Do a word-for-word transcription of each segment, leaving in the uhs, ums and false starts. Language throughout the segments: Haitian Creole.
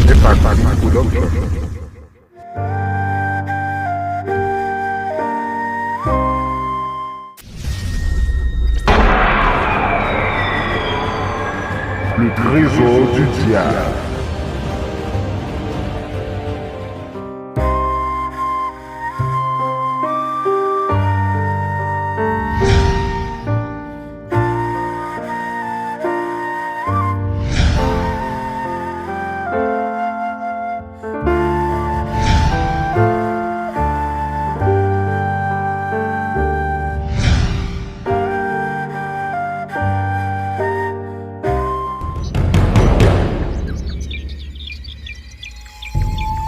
Impact Production. Le trésor du diable.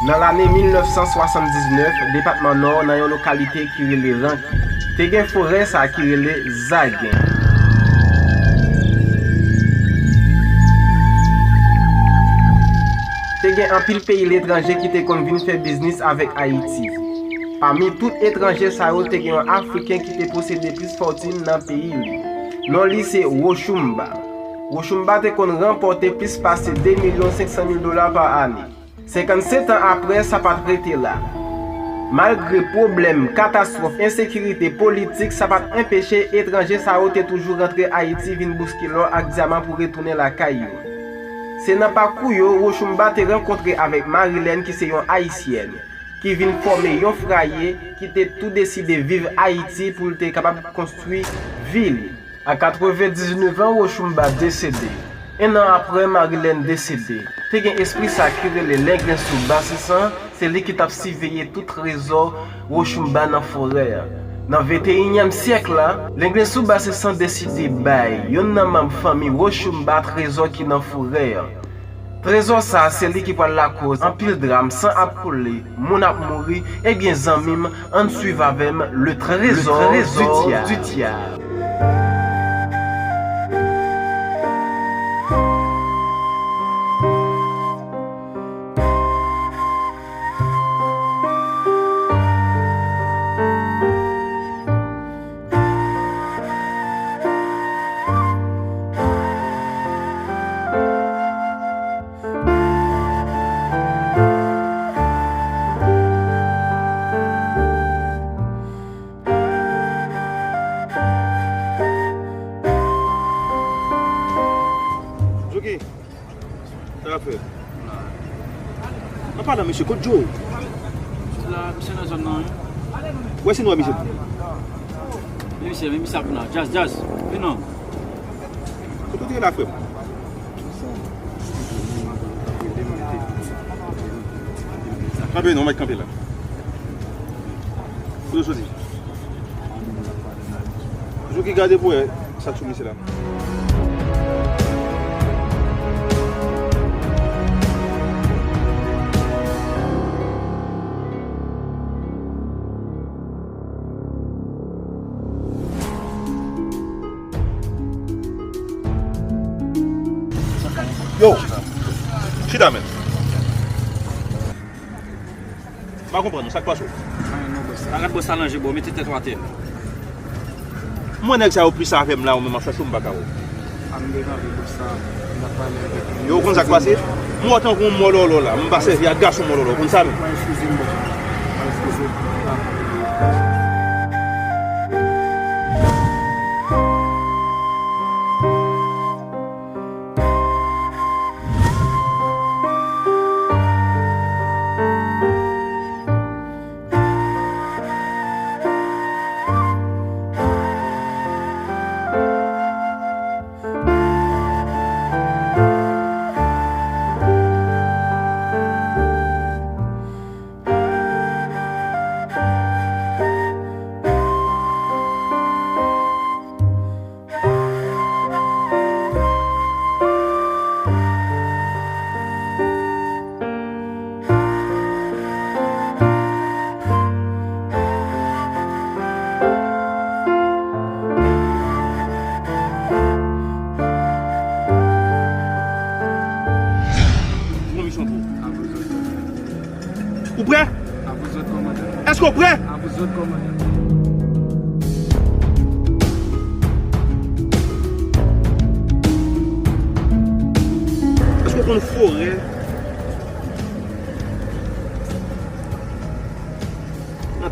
Nan lane mil nèf san swasanndiznèf, depatman Nò, nan yon lokalite ki rele Ranki, te gen forè sa ki rele Zagen. Te gen anpil peyi letranje ki te konn vin fè biznis avèk Ayiti. Pami tout etranje sa yo, te gen yon Afriken ki te posede plis fòtin nan peyi li. Non li se Wochumba. Wochumba te konn ranpòte plis pase de milyon senk san mil dola pa ane. Senkannsèt an apre, sa pa t rete la. Malgre pwoblèm, katastwòf, ensekirite, politik, sa pa t anpeche etranje sa yo te toujou rantre Ayiti vin bouske lò ak dyaman pou retounen lakay yo. Se nan pakou yo, Wochumba te rankontre avèk Marilène ki se yon Ayisyèn, ki vin fòme yon fraye ki te tou deside viv Ayiti pou l te kapab konstwi vi li. A katrevendiznèf an, Wochumba desede. En an apre, Marilène desede. Te gen espri sa ki rele Lenglen sou Basesan, se li ki t ap siveye tout trezò Wochumba nan forè a. Nan venteyinyèm syèk la, Lenglen sou Basesan deside bay youn nan manm fanmi Wochumba trezò ki nan forè a. Trezò sa a, se li ki pral lakòz anpil dram, san ap koule, moun ap mouri. Ebyen, zanmi m, ann swiv avè m Le Trésor du Diable. Joki, sa w ap fè? An palan, mesye, kot Joe? Misye la, misye nan zòn nan, wi. Ou wè si nou wè misye? Men misye, men misye ap vin la. Jazz, Jazz, vin non. Kote w te ye la, frè m? Kanpe non, mèt kanpe la. Kote w soti? Jou ki gade pou wè sa k sou misye la. Yo, chita men. M pa konprann ou, sa k pase w? Anyen non, bòs. Pa gad bòs sa nan je, bro, mete tèt ou atè. M wè nèg sa yo plis avè m la, ou menm ap chache w, m pa ka wè w. A m devan avè bòs sa, m ap pale avèk li. Yo, ou konn sa k pase? M wè w tankou yon mòlòlò la, m pa sèvi ak gason mòlòlò, ou konn sa menm? Mwen eskize m, bòs. Mwen eskize m. Gon misyon pou ou. Ou prè? Èske w prè? Èske w konn forè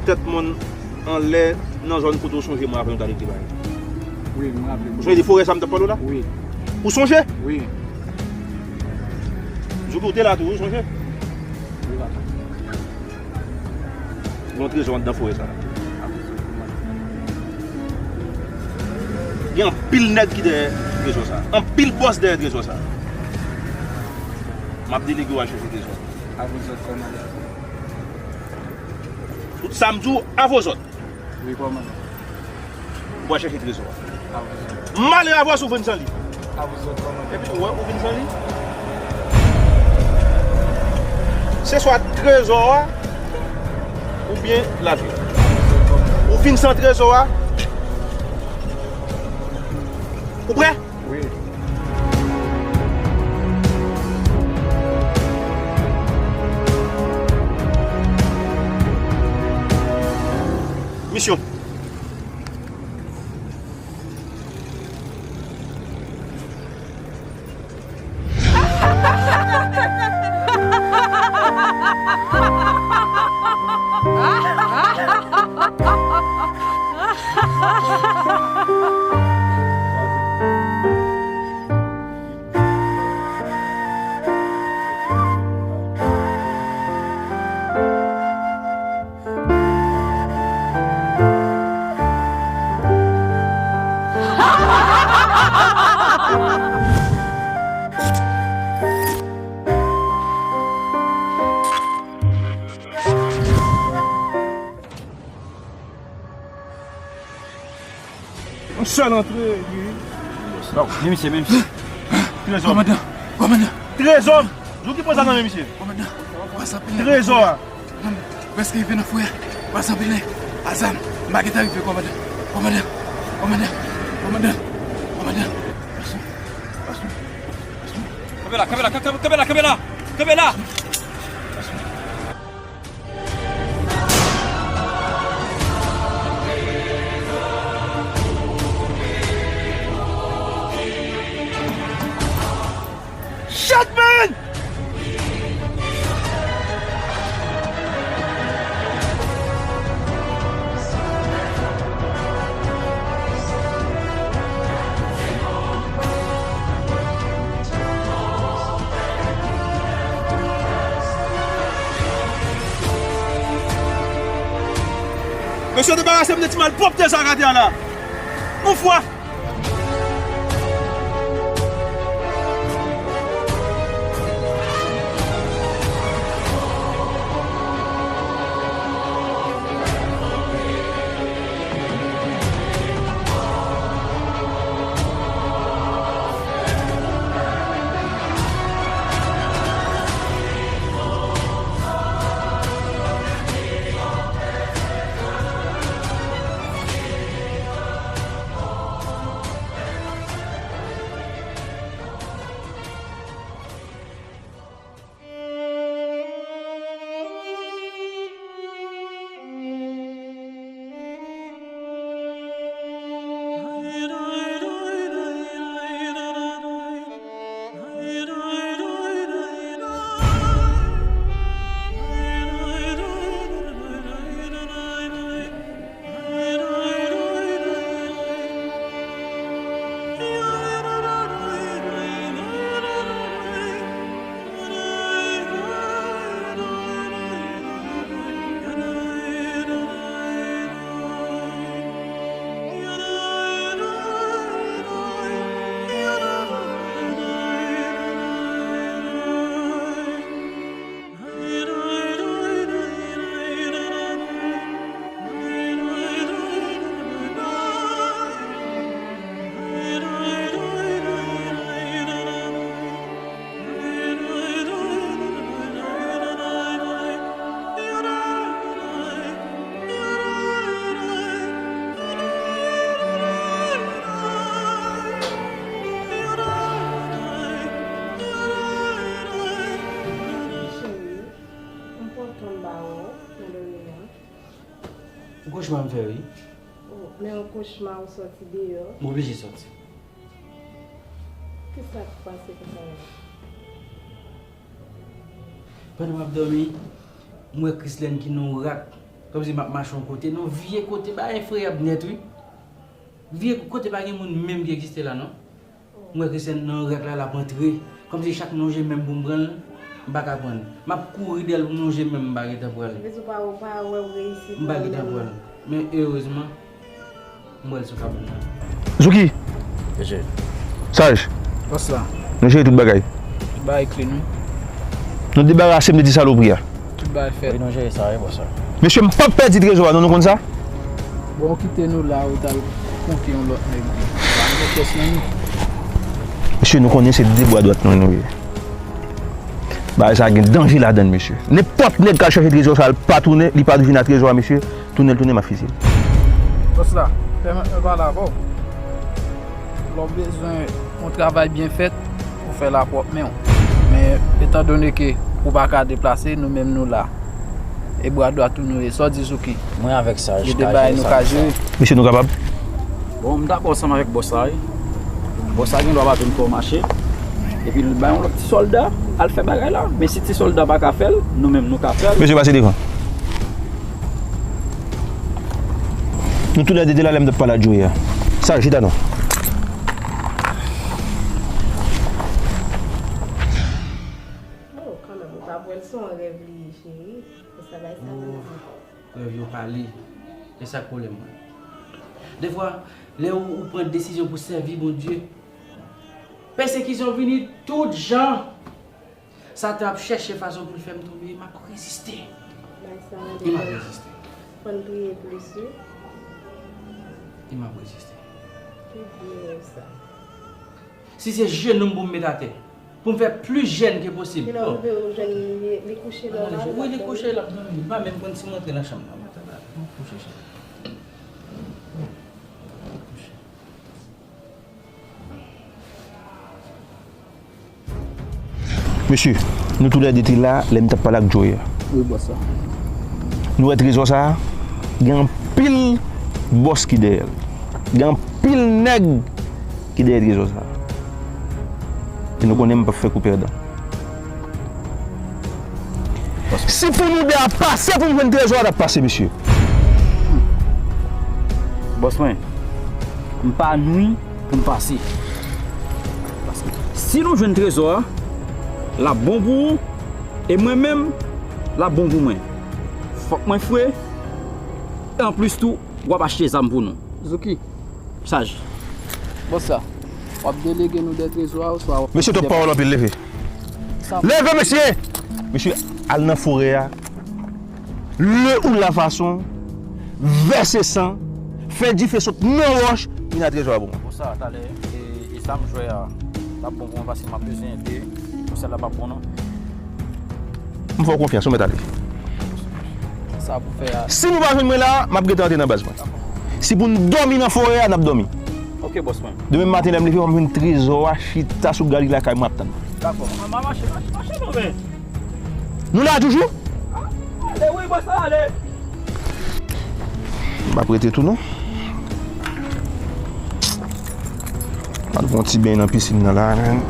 Tèt mòn anlè nan zòn kote w sonje mwen avè nou t al ekri bagay. Wi, mwen raple. Ou sonje de forè sa m t ap pale w la? Wi. Ou sonje? Wi. Jou ki w te la tou, ou sonje? Wi, papa. Gen yon trezò anndan forè sa. Gen anpil nèg ki dèyè trezò sa. Anpil bòs dèyè trezò sa. M ap delege w al chèche trezò. Avè zòt kòmandan. Tout sa m di w, avè zòt. Wi, kòmandan. Ou pral chèche trezò a. Avè zòt. M ale avè w si w vin san li. Avè zòt, kòmandan. Epi, ou wè, ou vin san li. Se swa trezò a, oubyen lavi. Ou vin san trezò a. Ou prè? Wi. Misyon. Yon sèl antre, wi. Non, men misye, men misye. Trezò. Kòmandan, kòmandan. Trezò. Jou ki pran sa nan men misye. Kòmandan, pase anpil nèg. Trezò a. Kòmandan, prèske rive nan forè a. Pase anpil nèg. A zam. M pa gentan rive, kòmandan. Kòmandan. Kòmandan. Kòmandan. Kòmandan. Kanpe la, kanpe la, kanpe, kanpe la, kanpe la. Kanpe la. Shit, man! Mesye, debarase m de ti malpwòpte sa k atè a la. Yon fwa. Cheri, m pran tan m ba ou nan dòmi an. Yon kochma m fè, wi. Oh, men yon kochma ou sòti deyò. M oblije sòti. Kisa k pase konsa la? Pandan m ap dòmi, m wè Krislèn ki nan yon rak. Kòmsi m ap mache yon kote, non, vye kote, bagay enfreyab nèt, wi. Vye kote pa gen moun menm ki egziste la, non. M wè Kristian nan rèk la, l ap antre. Kòmsi chak lonje men m pou m pran l, m pa ka pran l. M ap kouri dèyè l pou m lonje men m, m pa gentan pran l. Epi tou pa, ou pa wè ou reyisi. M pa gentan pran l. Men erezman, m wè l sou kabann nan. Zouki! Mesye. Saj! Bòs la. Nou jere tout bagay. Tout bagay clean, wi. Nou debarase m de ti salopri a. Tout bagay fèt. Wi, nou jere sa, wi, bòs la. Mesye, m p ap pèdi trezò a, non, nou konn sa? Bon, ou kite nou la, ou t al konke yon lòt nèg. Pa gen pyès nan nou. Mesye, nou konnen se de bra dwat nou, nou ye. Bagay sa gen danje ladan l, mesye. Nenpòt nèg k al chèche trezò sa, l pa tounen, li pa vin a trezò a, mesye, tounen l tounen, m ap fiziye l. Bòs la, pèmèt mwen pale avè w. Lè w bezwen yon travay byen fèt, ou fè l a pwòp men w. Men, etandone ke ou pa ka deplase, nou menm nou la. E bra dwat ou nou ye, sa w di Zouki? Mwen avèk Saj, gen de bagay nou ka jere. Mesye, nou kapab? Bon, m dakò ansanm avèk bòs la, wi. Bòs la gen dwa pa vin fè w mache. Epi l bay yon lòt ti sòlda, al fè bagay la. Men si ti sòlda pa ka fè l, nou menm nou ka fè l. Mesye, pase devan. Nou toulède te la lè m t ap pale ak Joey a. Saj, chita non. Oh, kanmenm, ou pa wè l se yon rèv li ye, cheri. Konsa bagay sa vin ankò. Rèv yo pale. E sa k pwoblèm mwen. Defwa, lè ou, ou pran desizyon pou sèvi Bondye, pèsekisyon vini tout jan. Satan ap chèche fason pou l fè m tonbe, m ap reziste. E m ap reziste. Fò n priye plis, wi. E m ap reziste. Ki byen sa. Si se jenou m pou m met atè, pou m fè pli jèn ke posib. Bon. Li kouche la, wi, li kouche, l ap dòmi. Li pa menm konn si m antre nan chanm nan. Li kouche, cheri. Mesye, nou toulède te la lè m t ap pale ak Joey a. Wi, bòs la. Nou wè trezò sa a? Gen anpil bòs ki dèyè l. Gen anpil nèg ki dèyè trezò sa a. E nou konnen m p ap fè kou pèdan. Si pou nou de a pase pou m jwenn trezò a, n ap pase, mesye. Bòs mwen, m pa nwi pou m pase. Paske si nou jwenn trezò a, l ap bon pou ou, e mwen menm, l ap bon pou mwen. Fòk mwen fre, e anplis tou, w ap achte zam pou nou. Zouki. Saj. Bòs la, w ap delege nou de trezò a, oswa w ap... Mesye, twòp pawòl anpil, leve. Leve, mesye! Mesye, al nan forè a. Le ou la fason, vèse san, fè dife sot nan wòch, vin a trezò a pou mwen. Bon, sa, talè, e, e zam jwè a, l ap bon pou mwen paske m ap bezwen de, pou sèl la p ap bon, non. M fè w konfyans, ou mèt ale. Sa pou fè a. Si nou pa jwenn mwen la, m ap gentan antre nan baz mwen. Si pou n dòmi nan forè a, n ap dòmi. Ok, bòs mwen. Demen maten, lè m leve, w ap jwenn trezò a chita sou galri lakay mwen ap tann. Dakò. Mwen, mwen mache, mache, mache, non, men. Nou la toujou? Ale, wi, bòs la, ale. M ap rete tou, non. Al pran yon ti beny nan pisin nan la, men.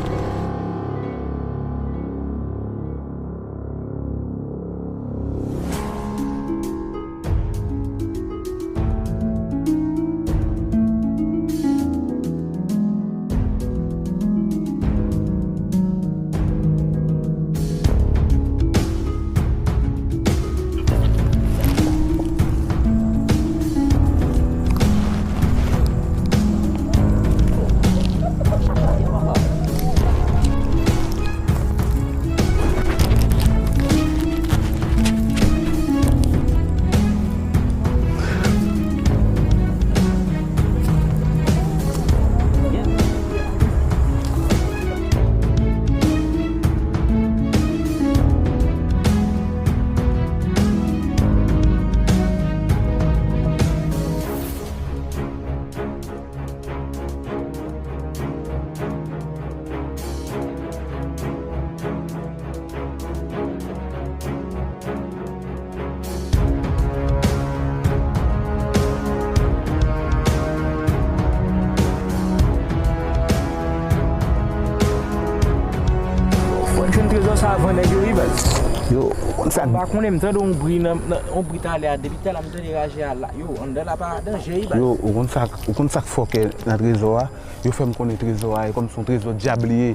Fò n jwenn trezò sa avan nèg yo, wi, baz. Yo, ou konn sa k... M pa konnen, m tande yon bri nan, nan, yon bri talè a, depi talè a m tande raje a la. Yo, anndan la pa danje, wi, baz. Yo, ou konn sa k, ou konn sa k fòkè nan trezò a? Yo fè m konnen trezò a e kòmsi yon trezò dyab li ye.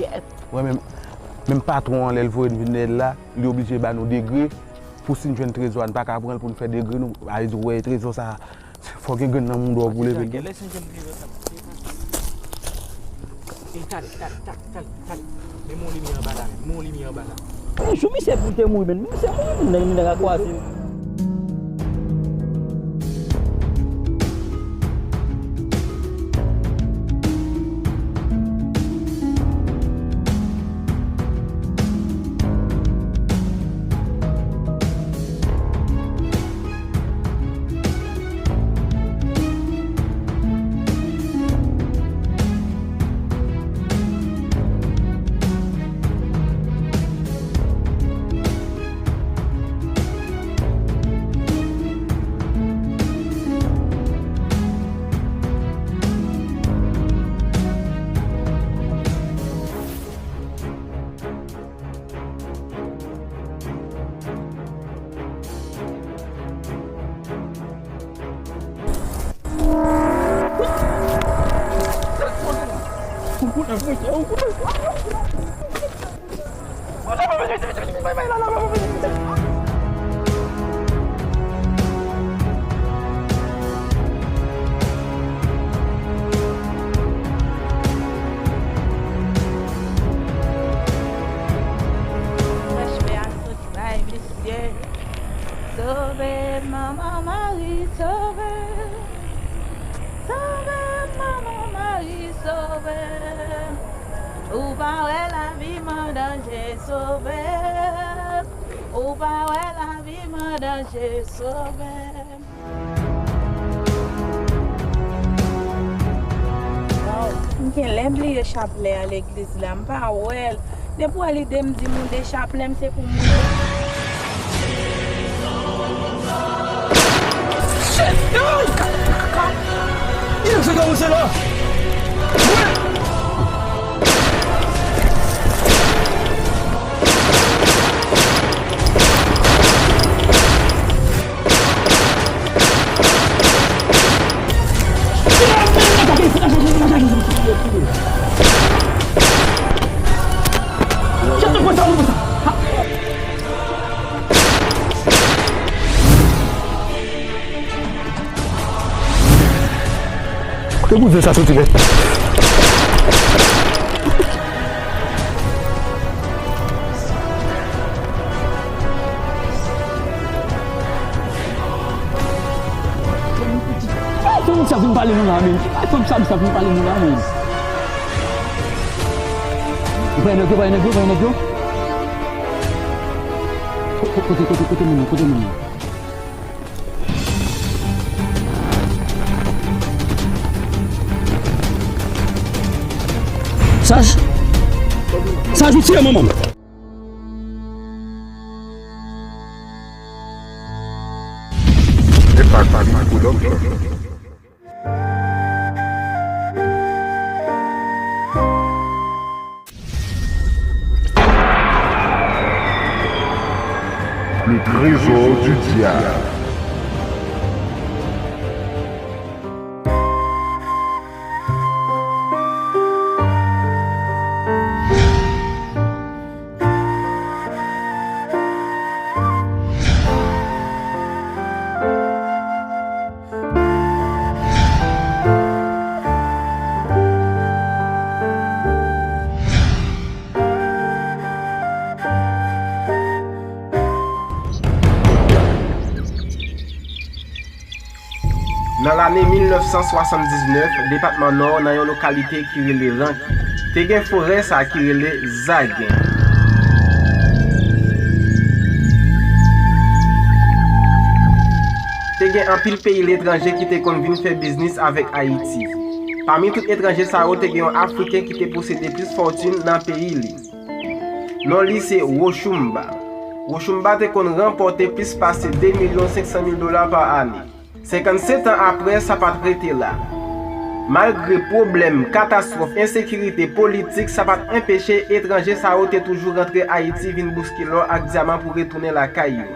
Kèt. Wè, menm, menm patwon an, lè l voye n vin dèyè l la, li oblije ba nou degre. Pou si n jwenn trezò a, n pa ka pran l pou n fè degre nou. A vle di, ou wè trezò sa a, fò gen grenn nan mouda w pou leve l. Lè si n jwenn trezò sa a. Ey, talè, talè, talè, talè, talè. Men yon limyè anba la, men yon limyè anba la. Jou misye pou te mouri, men misye mouri, moun nan, moun nan ka kwaze. Sove m, Manman Mari, sove m. Sove m, Manman Mari, sove m. Ou pa wè lavi m an danje, sove m. Ou pa wè lavi m an danje, sove m. M genlè bliye chaplè a legliz la, m pa wè l. Depi w wè lide m di moude chaplè m, se pou moude. Shit! Yo! Kaka! Kaka! Yo, se kòman se la? Kote bouzen sa soti, men? Ay, fanm sa vin pale nou la, men. Ay, fanm sa, sa vin pale nou la, men. Yo pa nèg yo, pa nèg yo, pa nèg yo. Ko-, ko-, kote, kote, kote moun yo, kote moun yo? Saj! Saj, ou tiye manman m! Impact Production. Le trésor du diable. Nan lane mil nèf san swasanndiznèf, depatman Nò, nan yon lokalite ki rele Ranki, te gen forè sa ki rele Zagen. Te gen anpil peyi letranje ki te konn vin fè biznis avèk Ayiti. Pami tout etranje sa yo, te gen yon Afriken ki te posede plis fòtin nan peyi li. Non li se Wochumba. Wochumba te konn ranpòte plis pase de milyon senk san mil dola pa ane. Senkannsèt an apre, sa pa t rete la. Malgre pwoblèm, katastwòf, ensekirite, politik, sa pa t anpeche etranje sa yo te toujou rantre Ayiti vin bouske lò ak dyaman pou retounen lakay yo.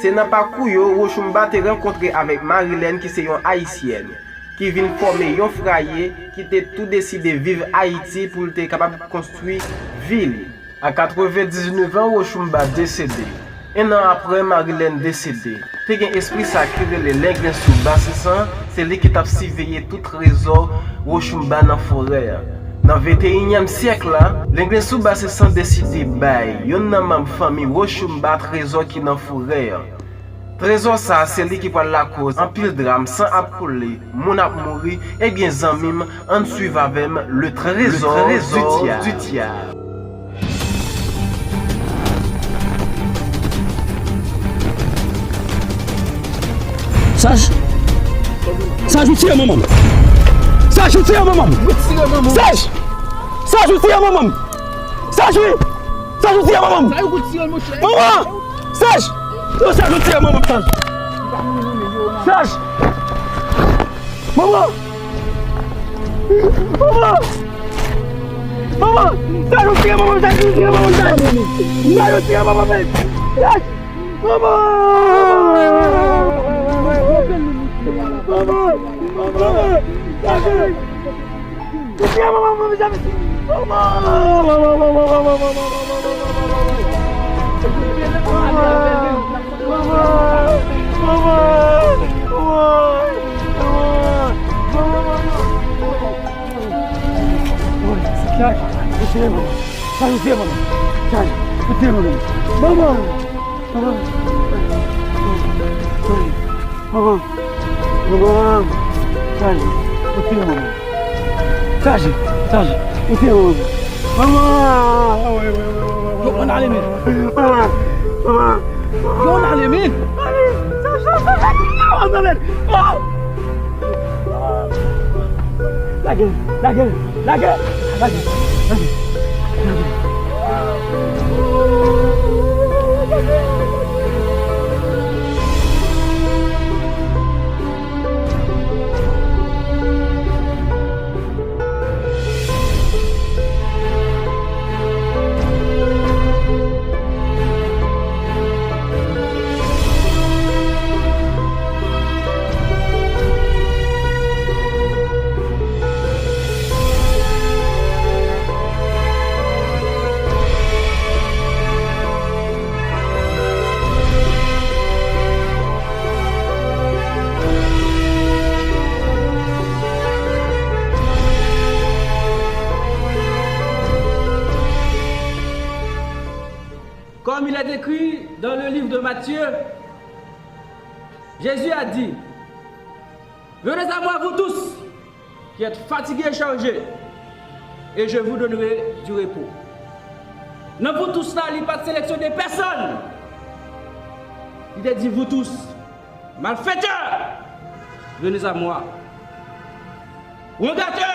Se nan pakou yo, Wochoumba te rankontre avèk Marilène ki se yon Ayisyèn, ki vin fòme yon fraye ki te tou deside viv Ayiti pou l te kapab konstwi vi li. A katrevendiznèf an, Wochoumba desede. En an apre, Marilène desede. Te gen espri sa ki rele Lenglen sou Basesan, se li ki t ap siveye tout trezò Wochoumba nan forè a. Nan venteyinyèm syèk la, Lenglen sou Basesan deside bay yonn nan manm fanmi Wochoumba trezò ki nan forè a. Trezò sa a, se li ki pral lakòz anpil dram, san ap koule, moun ap mouri. Ebyen, zanmi m, ann swiv avè m le trésor du diable. Saj! Saj, ou tiye manman m! Saj, ou tiye manman m! Saj! Saj, ou tiye manman m! Saj, wi! Saj, ou tiye manman m! Manman! Saj! Yo, Saj, ou tiye manman m, Saj! Saj! Manman! Manman! Manman! Saj, ou tiye manman m, Saj, ou tiye manman m, Saj! Saj, ou tiye manman m, Saj! Manman! Manman! Manman! Saj! Ou tiye manman m, manman, mezanmi. Manman! Manman! Saj, ou tiye manman. Saj, ou tiye manman. Saj, ou tiye manman. Manman! Manman! Manman! Manman! Saj, ou tiye manman. Saj, Saj, ou tiye manman. Manman! Yo konn ale men. Manman! Manman! Yo konn ale men. Saj, Saj, Saj, Saj! Lage, lage, lage, lage, lage, lage. Comme il est écrit dans le livre de Matthieu, Jésus a dit, venez à moi, vous tous qui êtes fatigués et chargés, et je vous donnerai du repos. Nan vous tous la, li pa t seleksyone pèsonn. Li te di, vous tous, malfaiteurs, venez à moi. Wangatè,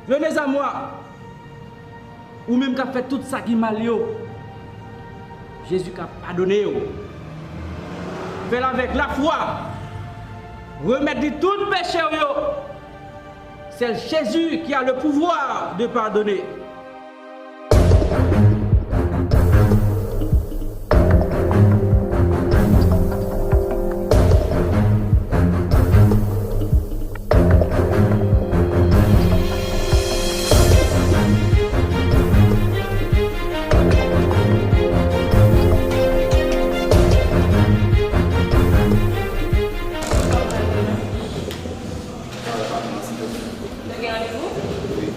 venez à moi. Ou menm k ap fè tout sa ki mal yo, Jezi ka padone w. Fè l avèk lafwa. Remèt li tout peche w yo. Sèl Jezi ki a le pouvwa de padone. Nou gen randevou? Wi.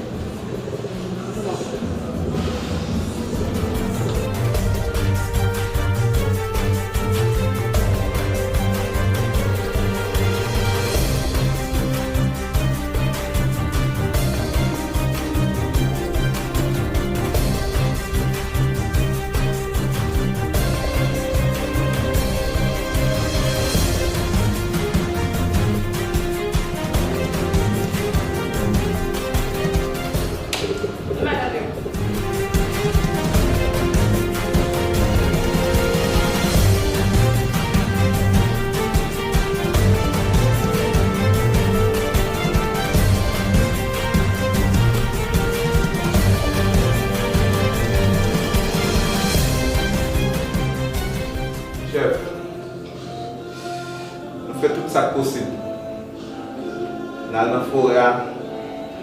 Sa k posib. N al nan forè a,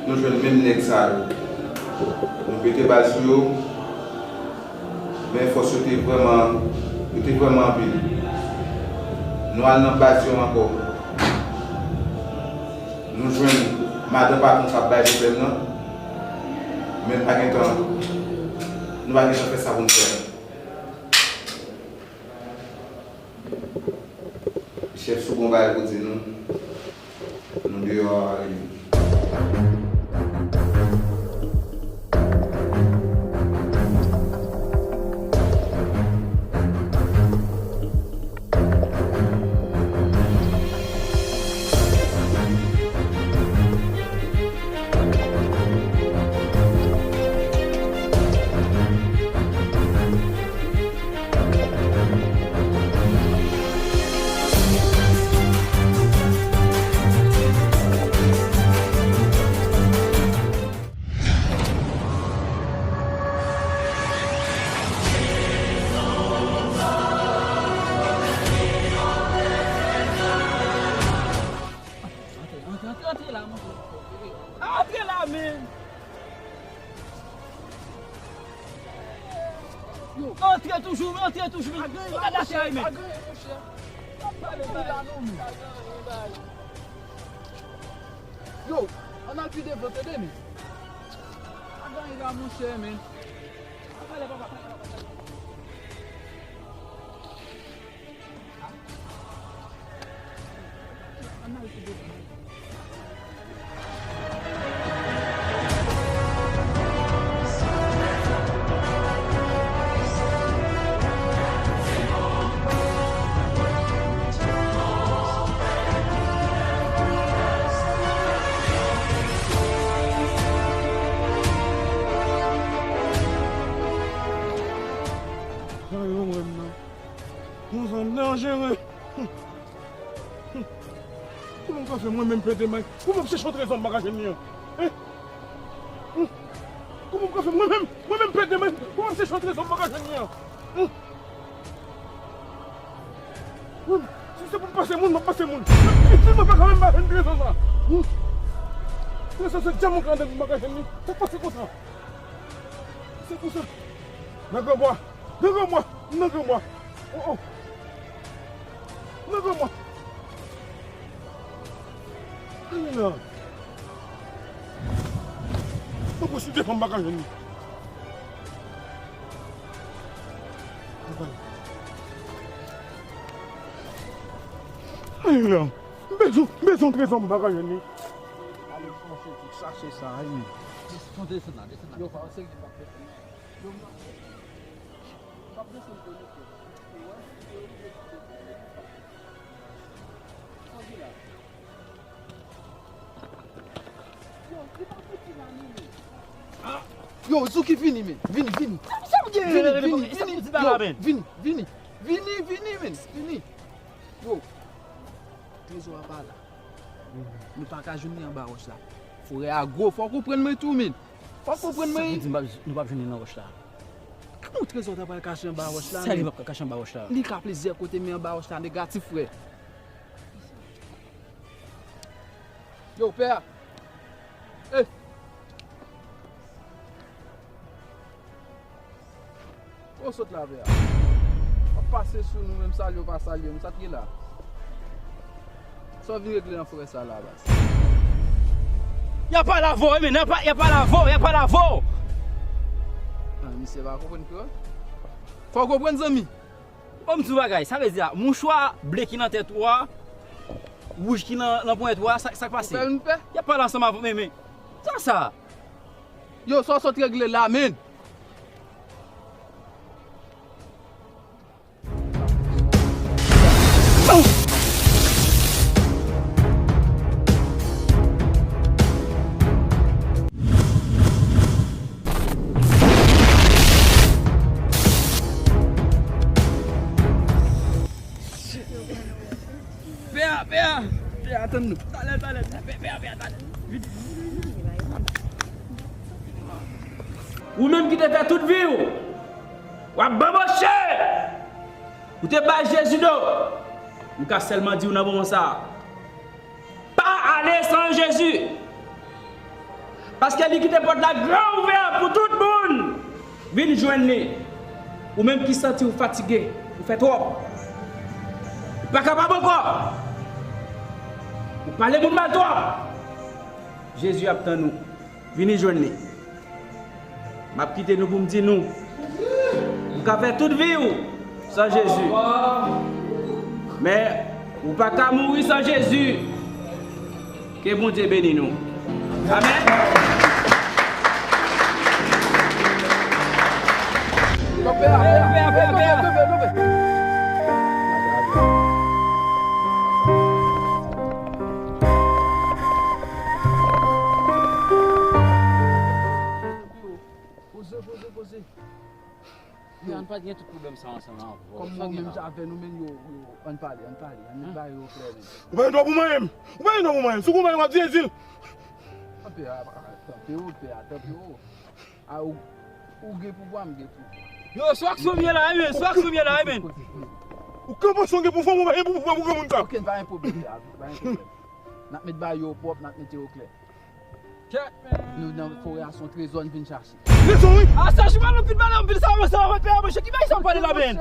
nou jwenn menm nèg sa yo. Nou pete bal sou yo, men fòs yo te vrèman, yo te vrèman anpil. Nou al nan baz yo ankò. Nou jwenn madan patwon k ap bay pwoblèm nan, men n pa gentan, nou pa gentan fè sa pou n fè. Chèf si w gen yon bagay pou di nou, nou deyò a, rele m. Antre, antre, antre la, monchè. Antre la, men. Yo. Antre toujou, antre toujou, men. Ou ka lage a, men. Yo, ann al pi devan, tande, men. Pa gen anyen la, monchè, men. Yon zanm danjere. Kòman m ka fè mwen menm pede men? Kòman m chèche yon trezò m pa ka jwenn li an? Hein? Kòman m ka fè mwen menm? Mwen menm pede men. Kòman m chèche yon trezò m pa ka jwenn li an? Mwen, si se pou m pase moun, m ap pase moun. Men si mwen pa ka menm pa jwenn trezò sa. Trezò se djamou ka andan m pa ka jwenn li. Sa k pase konsa? Se konsa. Nan granmwa. Nan granmwa. Nan granmwa. Oh, oh. Nan granmwa. Amen. Mwen posib devan m pa ka jwenn li. Amen. M bezwen, m bezwen trezò m pa ka jwenn li. Ale chèche tout, chache sa, amen. Desann, desann la, desann la. Yo, pa se ki pa fè. Yo, m ap desann pou nou. Ou wè? Yo, li pa fouti la, non, men. Yo, Zouki vini, men. Vini, vini. Sa, sa, vini, vini, vini. Yo, vini, vini. Vini, vini, men. Vini. Yo. Trezò a pa la. Nou pa ka jwenn li anba wòch la. Forè a gwo, fò w konprann mwen tou, men. Fò w konprann mwen. Sa vle di nou p ap, nou p ap jwenn li nan wòch la? Kòman trezò ta pral kache anba wòch la, men? Sa li p ap ka kache anba wòch la? Li ka plizyè kote, men anba wòch la negatif, frè. Yo, pè a. Eh. Ou sot la, pè a. W ap pase sou nou, menm salye w pa salye nou. Sa t ye la? Sa w vin regle nan forè sa la, baz? Y a pale avè w, wi, men y a pa, y a pale avè w, y a pale avè w. Ah, misye pa konprann kreyòl. Fò w konprann, zanmi. Bon, m di w bagay, sa vle di a, mouchwa ble ki nan tèt ou a, wouj ki nan, nan ponyèt ou a, sa, sa k pase? Ou pè, m pè. Y ap pale ansanm avè w, men, men, sa sa? Yo, sa w sot regle la, men? Pè a, pè a, pè a, tann nou. Talè, talè, pè, pè a, pè a, talè. Vit. Ou menm ki te fè tout vi w, w ap banboche! Ou te bay Jezi do. M ka sèlman di w nan moman sa a, Ale san Jezi. Paske li kite pòt la gran ouvè pou tout moun vin jwenn li. Ou menm ki santi w fatige, ou fè twòp, ou pa kapab ankò, ou pale moun mal twòp, Jezi ap tann ou. Vini jwenn li. M ap kite nou pou m di nou, ou ka fè tout vi w san Jezi. Men, ou pa ka mouri san Jezi. Ke Bondye beni nou. Amèn. Poze, poze, poze. Yo, ann pa gen tout pwoblèm sa ansanm ankò. Kòm mwen menm avè nou menm, yo, yo, ann pale, ann pale, ann met bagay yo klè menm. Ou pa gen dwa pou manyen m. Ou pa gen dwa pou manyen m. Si w pou manyen m, w ap di Ezil. Tanpri, a, a, tanpri, o, pè a, tanpri, o. A, ou, ou gen pouvwa, m gen pouvwa. Yo, sou aksyon m ye la, wi, men, sou aksyon m ye la, wi, men. Ou ka panse w gen pouvwa, mwen pa gen pouvwa pou granmoun sa. Ok, pa gen pwoblèm, pè a, pa gen pwoblèm. N ap met bagay yo pwòp, n ap mete yo klè. Nou nan forè a, se yon trezò n vin chache. Trezò, wi. A, sa, jiman, nou fin pale anpil sa, monchè, pè a, monchè, ki bagay sa w pale la, men?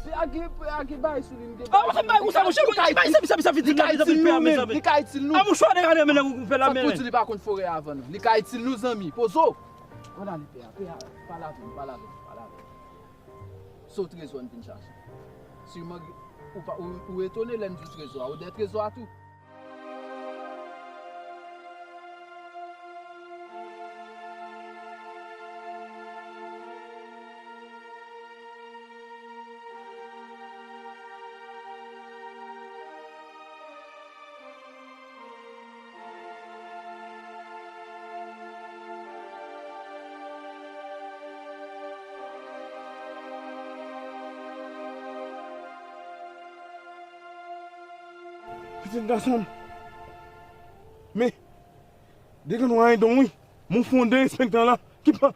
Pè a gen, pè a gen bagay sou li, m gen bagay sou li. A, monchè, bagay konsa, monchè, ki bagay sa, sa, sa, vin di pè a, mezanmi. Li ka itil nou. A, mouchwa, de gade, men, ou fè la, men. Sa pou di li pa konn forè a avan nou. Li ka itil nou, zanmi. Poze w. Ann ale, pè a, pè a, pale avè m, pale avè m, pale avè m. Se yon trezò n vin chache. Siman, ou pa, ou, ou etone lè n di w trezò a, ou dèyè trezò a tou. Pitit gason m. Men, degann w a Edon, wi. Mon fonde enspektè la. Ki pa.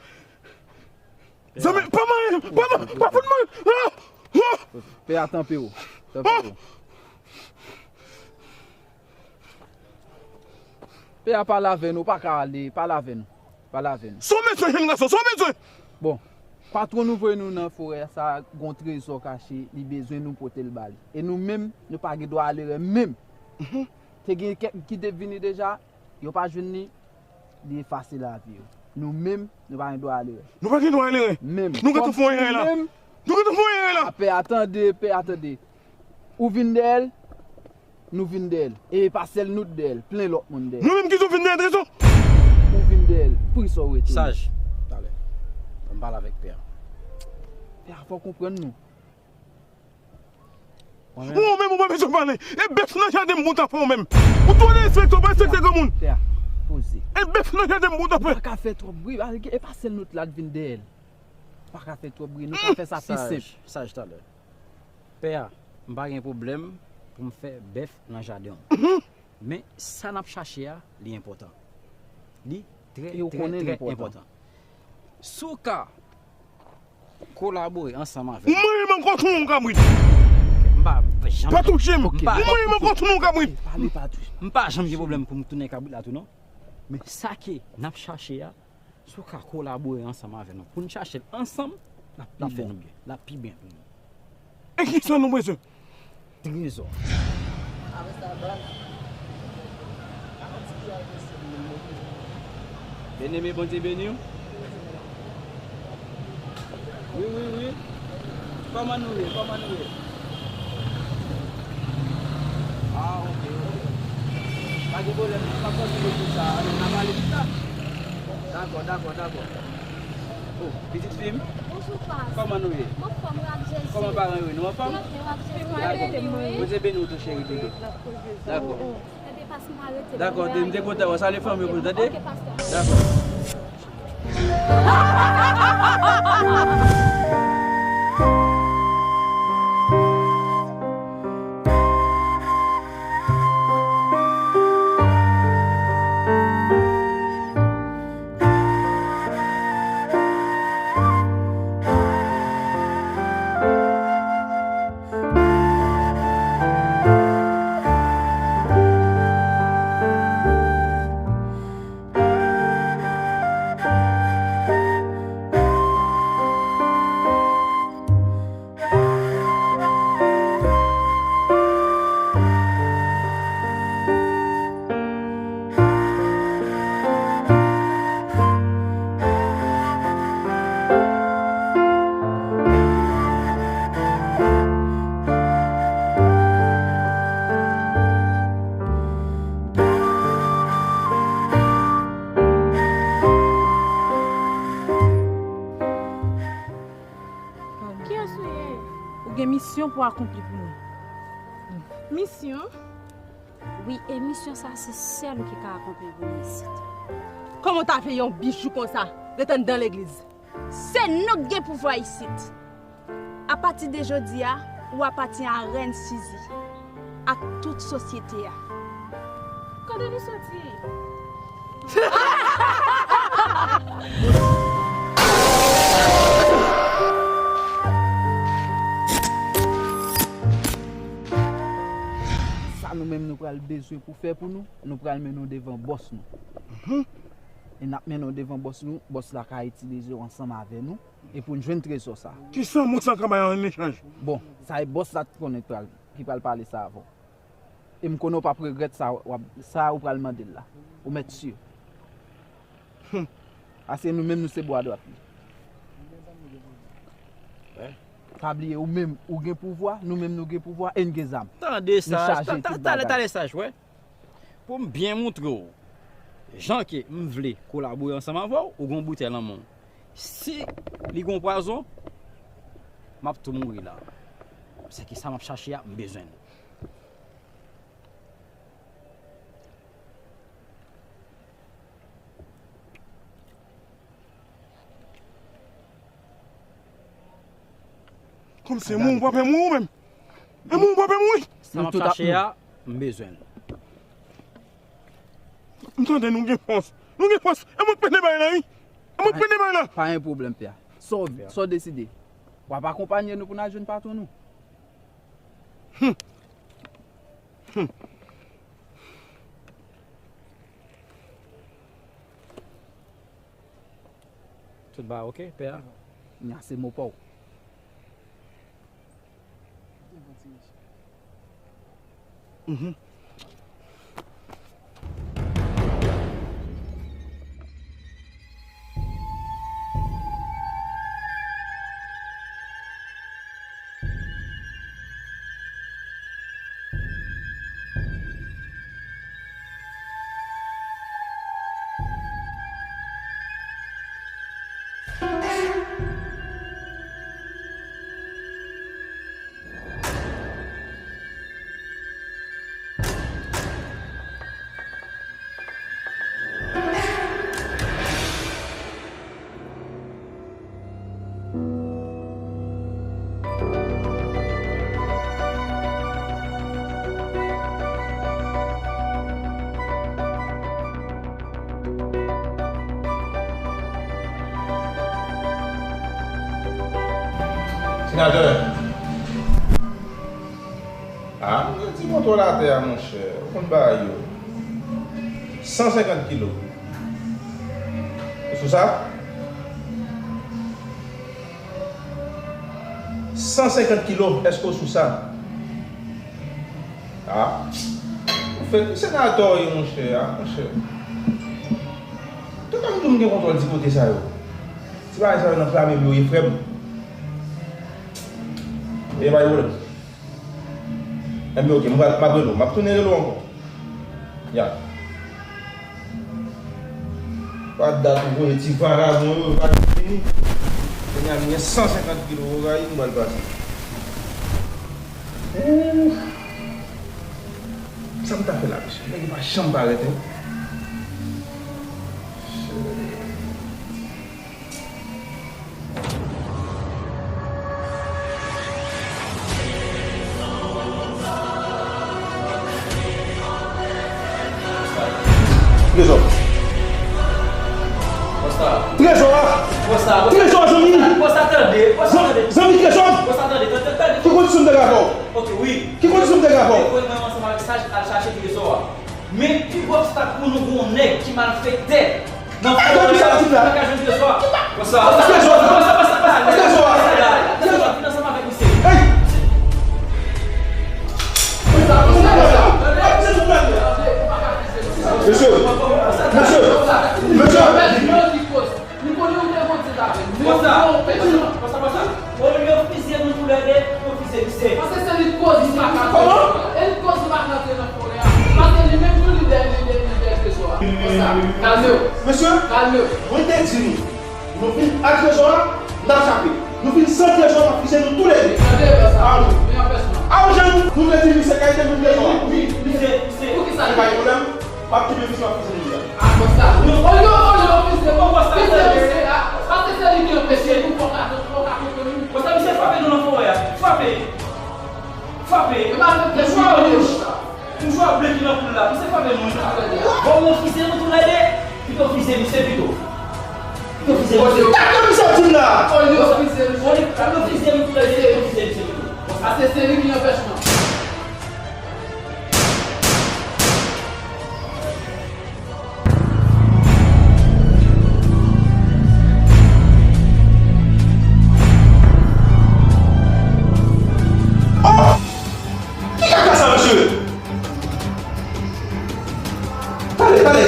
Zanmi, pa manyen, pa, pa, pa fout manyen. Ah! Ah! Pè a, tanpri w. Tanpri w. Pè a, pale avè nou, pa ka ale, pale avè nou. Pale avè nou. Sa w bezwen, jèn gason, sa w bezwen? Bon, patwon nou voye nou nan forè sa, gon trezò kache, li bezwen nou pote l ba li. E nou menm, nou pa gen dwa ale rè menm. Mhm. Te gen kèk ki te vini deja, yo pa jwenn li, li efase lavi yo. Nou menm, nou pa gen dwa ale rè. Nou pa gen dwa ale rè. Menm. Nou gentan fè yon erè la. Nou gentan fè yon erè la. A, pè a, tande, pè a, tande. Ou vin dèyè l, nou vin dèyè l. E pa sèl nou t dèyè l, plen lòt moun dèyè l. Nou menm ki tou vin dèyè trezò. Ou vin dèyè l, prison w rete. Saj, talè. Ban m pale avèk pè a. Pè a, fò w konprann nou. Ou menm ou pa bezwen pale. E bèf nan jaden m pou w ta fè ou menm. Ou twò derespekte, ou pa respekte granmoun. Pè a, poze. E bèf nan jaden m pou w ta fè. Ou pa ka fè twòp bri, e pa sèl nou t la t vin dèyè l. Ou pa ka fè twòp bri, nou ka fè sa pi senp. Saj, saj talè. Pè a, m pa gen pwoblèm pou m fè bèf nan jaden w. Mhm. Men sa n ap chache a, li enpòtan. Li trè, trè, trè enpòtan. Si w ka kolabore ansanm avè m. Ou manyen m ankò tou, yon kabrit. M pa janm. Pa touche m. Ou manyen m ankò tou, yon kabrit. M pa janm gen pwoblèm pou m tounen kabrit la tou, non. Men sa ke n ap chache a, si w ka kolabore ansanm avè nou pou n chache l ansanm, l ap fè nou byen. L ap pi byen pou nou. E kisa nou bezwen? Trezò. Byeneme, Bondye beni w. Wi, wi, wi. Kòman nou ye? Kòman nou ye? Ah, ok, ok. Pa gen pwoblèm, m ap kontinye pou sa. N a pale pita. Dakò, dakò, dakò. Oh, pitit fi m. Bonjou, pas. Kòman nou ye? M anfòm, w ap Jezi. Kòman paran yo ye? Nou anfòm? Bondye beni w tou, cheri doudou. Dakò. Dakò, m te kontan wè w. Salye fanmi w pou nou, tande? Dakò. Kiyès ou ye? Ou gen misyon pou akonpli pou nou. Misyon? Wi, e misyon sa se sèl ou ki ka akonpli pou nou isit. Kòman w ta vle yon bijou konsa ret anndan legliz? Se nou k gen pouvwa isit. Apati de jodi a, ou apatyen a Rèn Sizi ak tout sosyete a. Kote nou soti? Sa nou menm nou pral bezwen pou fè pou nou, nou pral mennen w devan bòs nou. E n ap mennen w devan bòs nou, bòs la ka itilize w ansanm avè nou, e pou n jwenn trezò sa. Kisa moun sa ka bay an echanj? Bon, sa e bòs la ki konnen pral, ki pral pale sa avè w. E m konnen w p ap regrèt sa w ap, sa ou pral mande l la. Ou mèt si. Paske nou menm nou se bwa dwat li. Pa bliye, ou menm ou gen pouvwa, nou menm nou gen pouvwa, e n gen zam. Tande saj, talè, talè saj, wè. Pou m byen montre w jan ke m vle kolabore ansanm avè w, ou gen yon boutèy nan men w. Si li gen yon pwazon, m ap tou mouri la. Sèke sa m ap chache a, m bezwen l. Kòmsi e mouri w pral fè mouri w menm. E mouri w pral fè mouri. Sa m ap chache a, m bezwen l. M tande nou gen fòs. Nou gen fòs. E mwen k prene bay la, wi. E mwen k prene bay la. Pa gen pwoblèm, pè. Sa w, sa w deside. W ap akonpanye nou pou n al jwenn patwon nou. Tout bagay oke, pè a? Nya se mo pa w. Senatè. Ah, m gen ti kontwòl atè a, monchè. Ou konn bagay yo. San senkant kilo. Ou sou sa? San senkant kilo, èske w sou sa? Ah. Ou fèk senatè w ye, monchè, ah, monchè. Tout tan m tou m gen kontwòl ti kote sa yo. Ti bagay sa yo nan flamen m yo ye, frè m. E pa gen pwoblèm. Enben, oke, m pral, m ap rele w. M ap tounen rele w ankò. Ya. Pa dat ou voye ti vagabon yo, yo pa vini. Kounye a m gen san senkant kilo kokayin m pral pase. Ouf. Sa m ta fè la, mesye? Nèg yo pa janm parèt, en. Trezò. Trezò a! Trezò a, zanmi! Zanmi, trezò! Ki kondisyon m te ka fè w? Ki kondisyon m te ka fè w? Men pi gwo obstak pou nou, gen yon nèg ki malfektè nan fè yon bagay ki pa ka jwenn trezò a. Konsa. Trezò a. Trezò a. Trezò a. Vin ansanm avèk misye. Hey! Mesye! Mesye! Mesye! Li konnen ou te mande l avè l. Men ou pran yon pèsonn. Konsa, konsa. Olye yo fizye nou toulède, yo fizye misye. Paske se li k koz nou pa ka fè. Kòman? E li k koz nou pa ka antre nan forè a. Paske li menm tou li dèyè, li dèyè, li dèyè trezò a. Konsa, kalme w. Mesye, kalme w. Mwen te di nou, nou vin ak trezò a, n ap chape. Nou fin san trezò, m ap fize nou toulède. Tande, bòs la. Aw. Men anpèchman. Aw, jan nou, nou vle di misye kay te vin trezò a. Wi, wi, misye, misye. Poukisa li pa gen pwoblèm? M ap kenbe misye, m ap fize nou la. A, bòs la. Olye, olye, olye, fize, bon, bòs la, fize misye la. Paske se li ki anpeche nou, fò ka, fò ka konprann nou. Bòs la, misye frape nou nan forè a. Frape. Frape. E pa nou jwa wouj. M jwe ble ki nan poul la. Misye frape nou. Bon, nou fize nou toulède. Pito fize misye pito. Pito fize misye. Gade misye ap di m la. Olye fize misye. Olye, pito fize nou toulède. Pito fize misye pito. Paske se li ki anpèch mwen. Oh! Ki kaka sa, mesye? Tande, tande.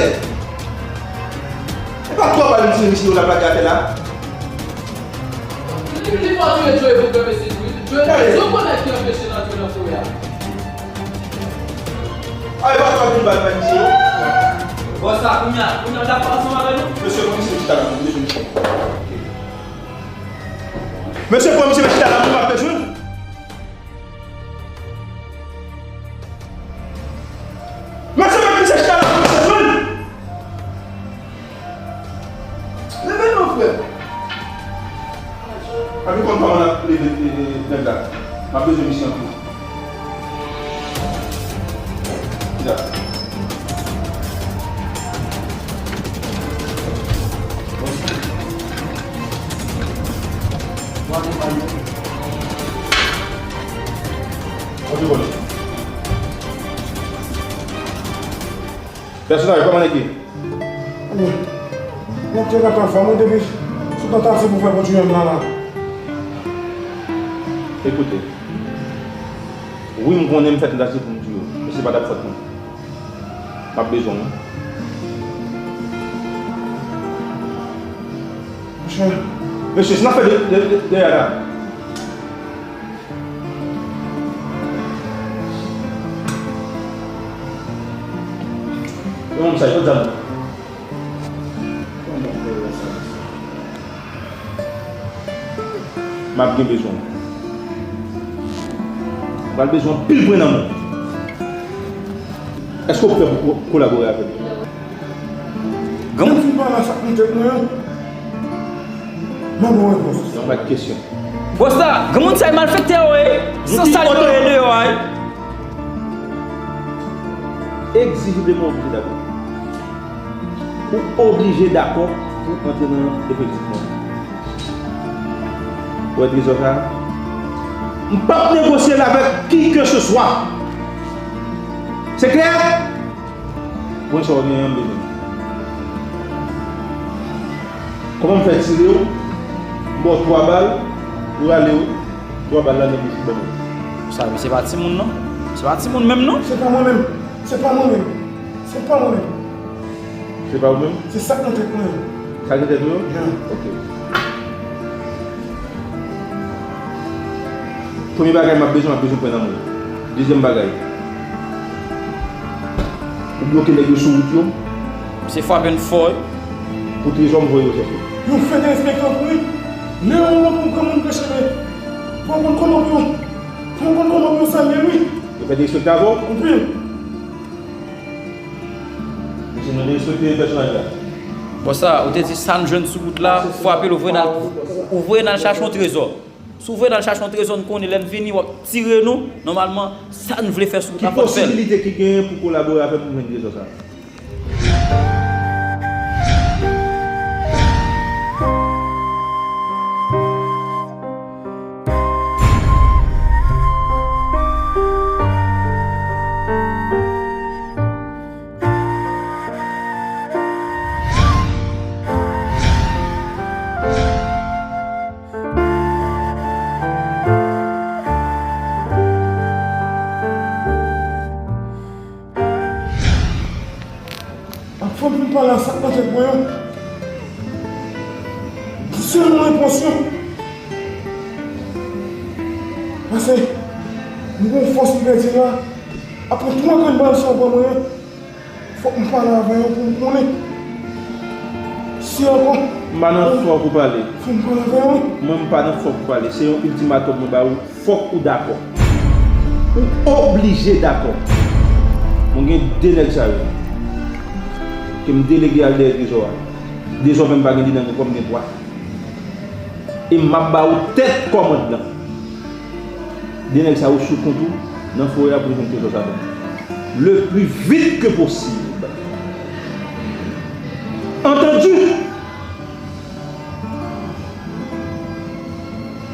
E pa twò bal m tire misye yo la plake atè la. Li, li pa tire Joe pou pèpè se tou. Joe, Joe konnen ki anpeche l antre nan forè a. A, e pa twò bal m tire misye yo. Bòs la, kounye a, kounye a, w dakò ansanm avè nou? Mesye, pran misye chita la, m bezwen misye. Mesye, pran misye chita la, m ap bezwen. Mesye, met misye chita la pou misye jwenn. Leve non, frè. Papi konn kòman n ap leve, e, e, nèg la. M ap bezwen misye anpil. Chita. Bon. Bon, bon, bon. Antre, bòs. Pèsonaj, kòman nèg ye? Ebyen, nèg te gentan fè mwen depi sou tantativ pou fè pwodui menm nan la. Ekoute, wi, m konnen m fè tantativ pou m tiye w, men se pa t ap fòt mwen. M ap bezwen w. Monchè. Mesye, si n ap fè de, de, de, dèyè la. Yon moun sa, yon zam. M ap gen bezwen w. M pral bezwen anpil pwen nan men w. Èske w prè pou ko-, kolabore avè m? Granmoun fin pale a sa k nan tèt mwen an. M ap ba w repons. Yon lòt kesyon. Bòs la, granmoun sa e malfektè yo ye. San sal yo ye deyò a ye. Egzijibleman oblije dakò. Ou oblije dakò pou antre nan efektif mwen. Ou wè trezò sa a? M p ap negosye l avèk kikekseswa. Se klè? Pran sa w genyen an, m bezwen. Kòman m fè tire w? M ba w twa bal, ou rale w, twa bal la nan bouch ou ban mwen. Sa, misye pa timoun non. Se pa timoun menm non. Se pa mwen menm. Se pa mwen menm. Se pa mwen menm. Se pa ou menm? Se sa k nan tèt mwen. Sa k nan tèt ou yo? Yeah. Ok. Premye bagay m ap bezwen, m ap bezwen pran nan men w. Dezyèm bagay, ou bloke nèg yo sou wout yo. Misye frape n fò wi. Pou trezò m voye yo chèche. Yo fè derespektan pou wi. Lè yon lòt moun pran moun preche men. Fò w konn kòman pou yo, fò w konn kòman pou yo salye l wi. Yo fè derespektan avè w? Anpil. Mesye, nou derespekte pèsonaj la. Bòs la, ou te di sa n jwenn sou wout la, frape l, ou voye n al, ou voye n al chache yon trezò. Si w voye n al chache yon trezò, n konnen lè n vini, w ap tire nou. Nòmalman, sa n vle fè sou wout la, fò n fè l. Ki posibilite ki genyen pou kolabore avè m pou jwenn trezò sa a? Ak fanm fin pale a sa k nan tèt mwen an. Pou sèl mwen repons yo. Paske m gon fòs m pèdi la. Apre twa grenn bal sa w ban mwen an, fòk m pale avè yo pou m konnen si ankò M pa nan fòk ou pale. Fò m pale avè w. Mwen, m pa nan fòk ou pale. Se yon iltimatòm mwen ba ou. Fòk ou dakò. Ou oblije dakò. Mwen gen de nèg sa yo ke m delege al dèyè trezò a. Dezòmè m pa gen li nan men, kòm gen twa. E m ap ba ou tèt kòmand lan. De nèg sa yo sou kont ou nan forè a pou yo jwenn trezò sa ban mwen. Le plus vite que possible. Entendu?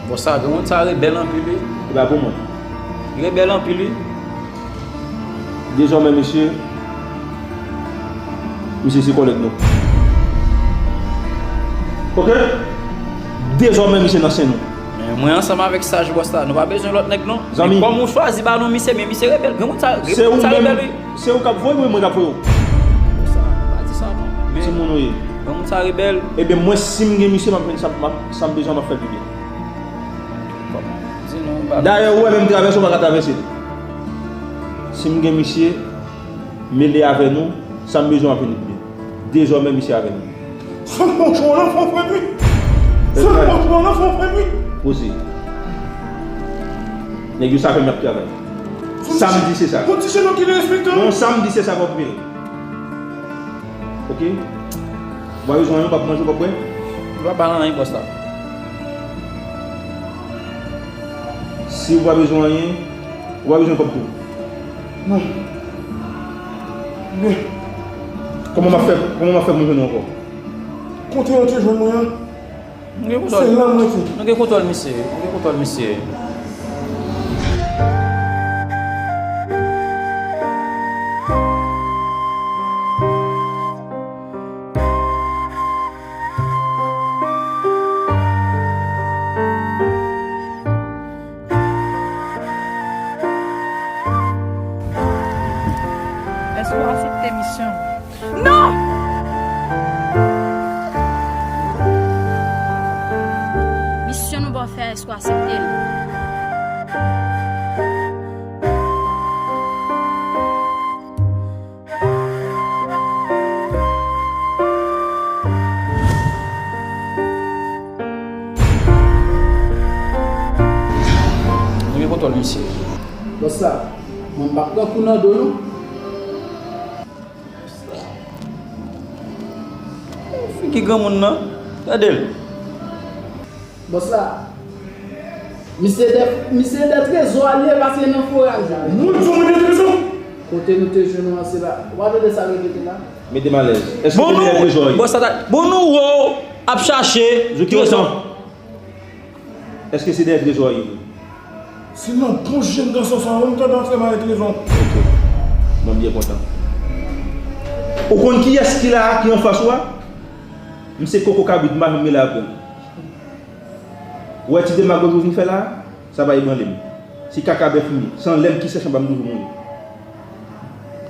Bon, sa, granmoun sa rebèl anpil, wi. E pa pou mwen. Li rebèl anpil, wi. Dezòmè, mesye, misye se kòlèg nou. Oke? Dezòmè, misye nan sen nou. Men mwen ansanm avèk Saj bòs la, nou pa bezwen lòt nèg non. Zanmi. Men kòm ou chwazi ba nou misye, men misye rebèl. Granmoun sa, se ou menm, rebèl, wi. Se ou k ap voye mwen, mwen k ap voye w. Sa, pa di sa non. Men timoun ou ye. Granmoun sa rebèl. Ebyen, mwen, si m gen misye, m ap jwenn sa, m ap, sa m bezwen, m ap fè l pi byen. Di nou, m pa... Dayè, ou wè, menm travèse, ou pa ka travèse l. Si m gen misye, mele avè nou, sa m bezwen, m ap jwenn li pi byen. Dezòmè, misye avè nou. San pòch ou nan fon frèt wi. San pòch ou nan fon frèt wi. Poze. Nèg yo sa fè m ap travay. Sa m di se sa. Fon ti chelon ki derespektan. Non, sa m di se sa, w ap vire. Oke? W ap bezwen anyen, w ap manje, w ap bwè? M pa ba anyen, bòs la. Si w pa bezwen anyen, w pa bezwen kòb tou. Non. Men. Kòman m ap fè, kòman m ap fè pou m jwenn ou ankò? Kote yo te jwenn mwen an? Nou gen kontwòl. Se la mwen te. Nou gen kontwòl misye. Nou gen kontwòl misye. Èske w aksepte misyon? Non! Misyon nou ba w fè a, èske w aksepte l? Nou gen kontwòl misye. Bòs la, mwen m p ap pran kou nan do nou. Figi granmoun nan, gade l. Bòs la, misye de, misye de trezò a li ye paske nan foraj la. Moun di w mwen de trezò. Kote nou te jwenn ou an se la. W pa tande sa repete la? Mete m alèz. Èske se de trezò a ye? Bòs la, bon nou wè w ap chache trezò. Èske se dèyè trezò a ye vre? Se nan bouch jenn gason sa a, ou m tande antre m ale trezò. Ok. Mwen byen kontan. Ou konn kiyès ki la a, ki anfas ou a? M se koko kabrit, m pa janm rele apre l. Ou wè ti demagoji ou vin fè la a? Sa va ebranle m. Se kaka bèf m ye. Se anlè m ki sèch, anba m toujou mouri.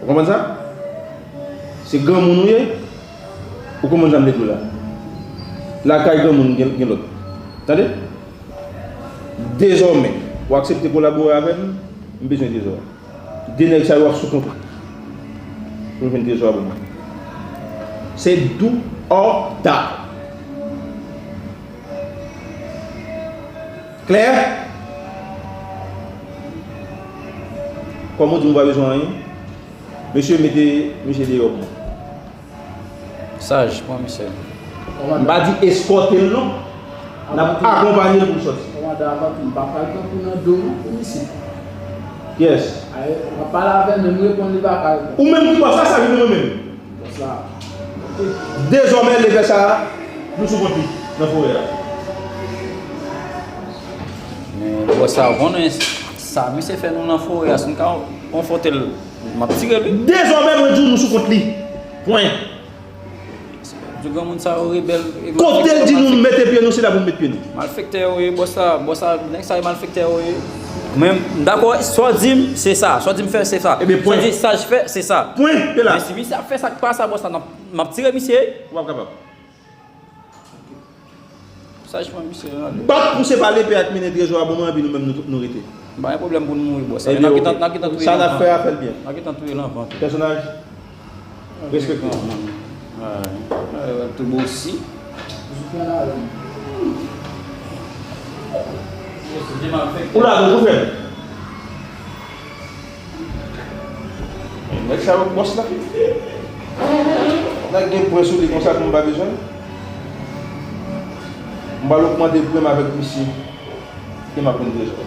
Ou konprann sa? Se granmoun ou ye, ou konprann sa m vle di w la. Lakay granmoun gen, gen lòt. Tande? Dezòmè, ou aksepte kolabore avè m, m bezwen trezò a. De nèg sa yo ap sou kont ou. Pou m jwenn trezò a pou mwen. Se do or die. Klè? Kòm ou di m pa bezwen anyen, mesye mete misye deyò pou mwen. Saj, pran misye. M pa di eskòte l non. N ap akonpanye l pou l sòti. Kòmandan, avan tou, m pa pral pran kou nan do non pou misye. Kiyès? Ay, w ap pale avè m, men m reponn li pa ka reponn. Ou menm ki bòs la, sa vin mwen menm. Bòs la. Dezòmè, levè sa a, nou sou kont li nan forè a. Men bòs sa, ou konnen sa misye fè nou nan forè a, si n ka konfwonte l, m ap tire l wi. Dezòmè, mwen di w, nou sou kont li. Pwen. Di granmoun sa yo rebèl. Kote l di nou mete pye nou, se la pou n met pye nou. Malfektè yo ye, bòs la, bòs la, nèg sa yo malfektè yo ye. Men m dakò, sa w di m, se sa. Sa w di m fè, se sa. Ebyen, pwen. Sa w di Saj fè, se sa. Pwen, pe la. Men si misye ap fè sa k pa sa, bòs la, n ap, m ap tire misye. Ou p ap kapab. Saj pran misye ale. Bat pou se pa lepè ak mennen trezò a ban mwen, epi nou menm nou, nou rete. M pa gen pwoblèm pou n mouri, bòs. Ebyen, n ap gentan, n ap gentan touye l anvan. Sa n ap fè a, fè l byen. N ap gentan touye l anvan tou. Pèsonaj, respekte. Tou bosi. Ou la, nou, ou fè. Nèg sa yo bòs la. Nèg gen pwen sou li konsa pou m pa bezwen. M pral ogmante pwen m avèk misye. E m ap vin trezò.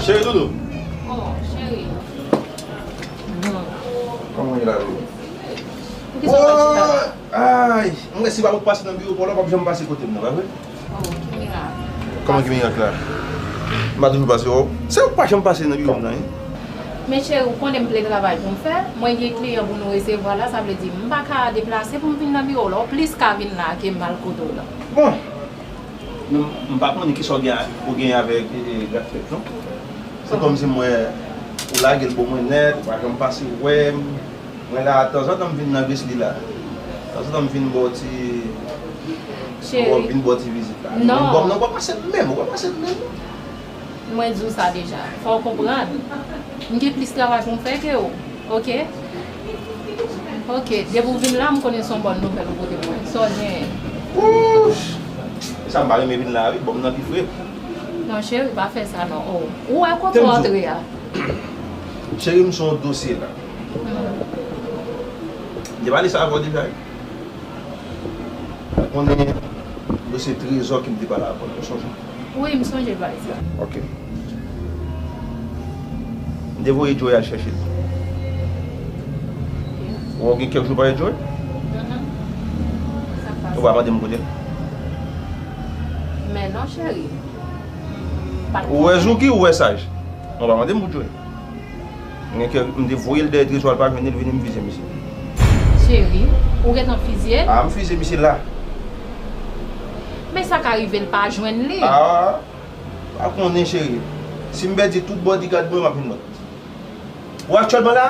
Cheri doudou. Oh, cheri. Kòman w ye la, bebe? Poukisa w pa chita la? Ay, mwen si pa ou pase nan biwo pa w la, w p ap janm pase kote m nan, pa vre? Oh, ki mirak. Kòman ki mirak la? M pa toujou pase, oh. Se ou k pa janm pase nan biwo m nan, wi. Men cheri, ou konnen m ple travay pou m fè. Mwen gen kliyan pou nou resevwa la, sa vle di m pa ka deplase pou m vin nan biwo w la. Ou plis ka vin la ke m al kote w la. Bon. Nou, m pa konnen kisa w gen, ou gen avèk, e, e, Gratfèt, non. Se kòmsi m wè ou lage l bò mwen nèt, ou pa janm pase wè m. Mwen la, tanzantan m vin nan Gresly la. Tanzantan m vin ba w ti, vin ba w ti vizit la. Non. Bò m nan, ou pa pase l menm, ou pa pase l menm. Mwen di w sa deja. Fò w konprann. M gen plis travay pou m fè ke w. Oke? Oke. Depi w vin la, m konnen se yon bòn nouvèl ou pote pou mwen. Sa w genyen? Wouch! E sa m pa renmen vin la, wi. Bò m nan pi fre. Non, cheri, pa fè sa, non. Oh. Ou wè kote w antre a? Cheri, m se yon dosye la. M te pale sa avè w deja, wi. Ou konnen dosye trezò ke m te pale avè w, ou sonje? Wi, m sonje pale sa. Ok. M te voye Joey al chèche l. Ou wè w gen kèk jou pa wè Joey? Mhm. Sa k pase? Ou pa mande m kote l? Men non, cheri. Ou wè Zouki, ou wè Saj. Ou pa mande m pou Joey. Mwen ke m te voye l dèyè trezò a, l pa jwenn li, l vini, m fize misye. Cheri, ou gentan fize l? A, m fize misye la. Men sa ka rive l pa jwenn li. A, pa konnen, cheri. Si m pèdi tout bodyguard mwen, m ap jwenn lòt. Ou aktyèlman la,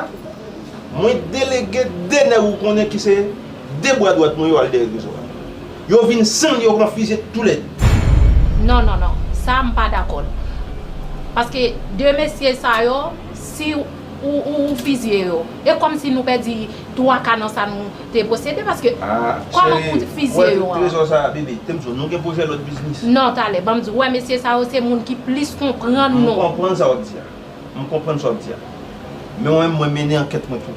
mwen delege de nèg ou konnen ki se de bra dwat mwen yo al dèyè trezò a. Yo vin san l, yo konfize toulède. Non, non, non. Sa, m pa dakò. Paske de mesye sa yo, si ou, ou, ou fizye yo, e kòmsi nou pèdi twa ka nan sa nou te posede, paske kòman pou fizye yo an? Trezò sa, bebe, te m di w, nou gen pwojè lòt biznis. Non, talè, ban m di w, wè, mesye sa yo, se moun ki plis konprann nou. M konprann sa w ap di a. M konprann sa w ap di a. Men mwen menm, mwen mennen ankèt mwen tou.